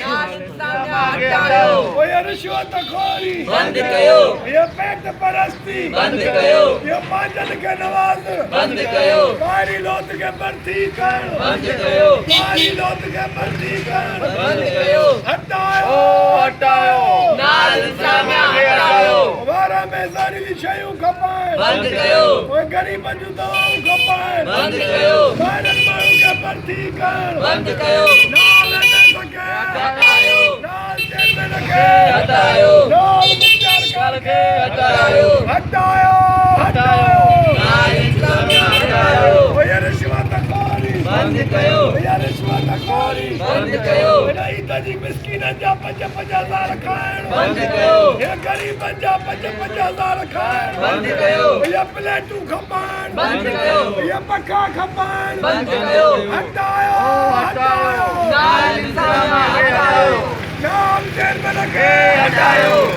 نال انتظاميا هٽايو. اها رشوت خوري بند ڪيو. اها پيٽ پرستي بند ڪيو. اها پنهنجن کي نوازڻ بند ڪيو. ٻاهرين لوڌ کي ڀرتي ڪرڻ بند ڪيو. ٻاهرين لوڌ کي ڀرتي ڪرڻ بند ڪيو. هٽايو هٽايو. نال انتظاميا هٽايو. وارهه ۾ زهريلي شيون کپائڻ بند ڪيو. اهي غريبن جون دوائون کپائڻ بند ڪيو. ٻاهرين ماڻهن کي ڀرتي ڪرڻ بند ڪيو. نال ايم ايس کي هٽايو. نال چيئرمين کي هٽايو. نال مختيارڪار کي هٽايو. هٽايو هٽايو. نال انتظاميا هٽايو. اها رشوت خوري بند ڪيو. اها رشوت خوري بند ڪيو. هن عيد جي مسڪينن جا 5 5 هزار کائڻ بند ڪيو. هي غريبن جا 5 5 هزار کائڻ بند ڪيو. اها پليٽون کپائڻ بند ڪيو. اها پکا کپائڻ بند ڪيو. هٽايو هٽايو. نال انتظاميا هٽايو. نال چيئرمين کي هٽايو.